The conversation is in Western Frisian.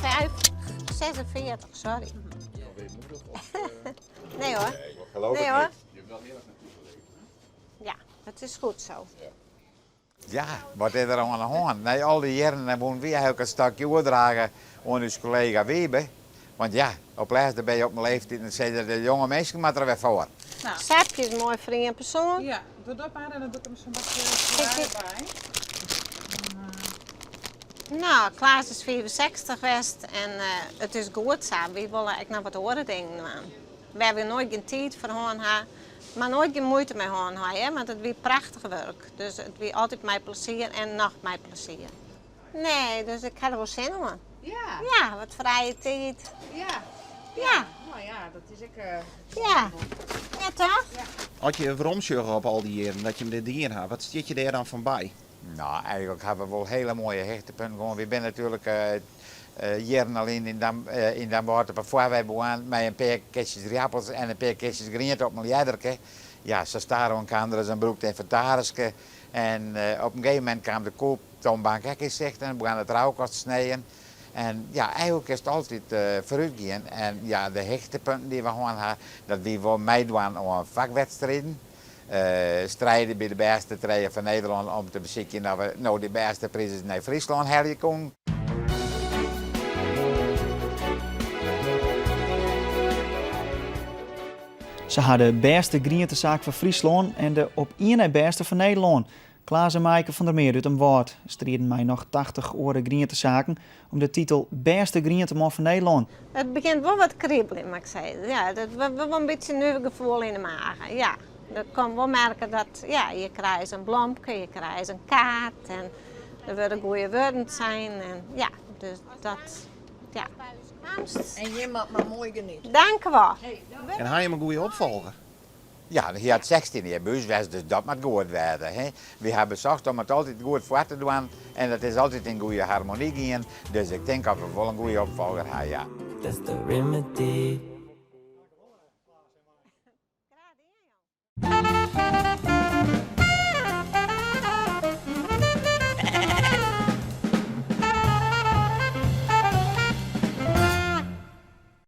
5, 46, sorry. Nee hoor. Geloof Nee ik hoor. niet. Ja, het is goed zo. Ja, wat is der oan de hân? Nei al dy jierren dan woene wy eigentlik it stokje oerdrage oan ús kollega Wiebe. Want ja, op lêst bin je op in leeftiid en dan sizze de jonge minsken moatte der wer foar. Sapje is moai foar ien persoan. Ja, doe dat mar en dan doe ik him zo'n bakje salade by. No, Klaas is 65 west en it is goed sa. Wy wolle ek noch wat oare dingen dwaan. Wêr't we noait gjin tiid foar hân ha, mar noait gjin muoite mei hân ha, hear, want it wie prachtich wurk. Dus it wie altyd mei plezier en noch mei plezier. Nee, dus ik ha der wol sin oan. Ja. Ja, wat frije tiid. Ja. Ja. No ja, dat is ek. Ja. Ja, toch? As je weromsjogge op al dy jierren dat jim dit dien ha, wat stiet je dêr dan fan by? No, eigentlik ha we wol hiele moaie hichtepunten hân. Wy binne natuerlik jierren al yn yn Damwâld op 'e Foarwei begûn mei in pear kistjes ierdappels en in pear kistjes griente op in ljedderke. Ja, sa stadichoan kaam der ris in brûkt ynventariske en op in gegeven momint kaam de koeltoonbank ek yn sicht en begûn it roukast te snijen. En ja, eigentlik is it altyd foarút gien. En ja, de hichtepunten dy't we hân ha, dat wie wol meidwaan oan fakwedstriden. Stride by de bêste trije fan Nederlân om te besykjen dat we no dy bêste prizen nei Fryslân helje koenen. Se ha de bêste grientesaak fan Fryslân en de op ien nei bêste fan Nederlân. Klaas en Maaike van der Meer út Damwâld striden mei noch 80 oare grientesaken om de titel bêste grienteman fan Nederlân. It begjint wol wat kribeljen, moat ik sizze. Ja, it wurdt wol in bytsje nuver gefoel yn de mage. Ja, dat kan wol merke dat, ja, je krije in blomke, je krije in kaart en der wurde goede wurden sein en ja, dus dat, ja. En jim moat mar moai genietsje. Dank wol. En ha jim in goede opfolger? Ja, hy hat 16 jier by ús west, dus dat moat goed wêze. He. Wy ha besocht om it altyd goed foar te dwaan en dat is altyd yn goede harmony gien, dus ik tink dat we wol in goede opfolger ha, ja. That's the remedy.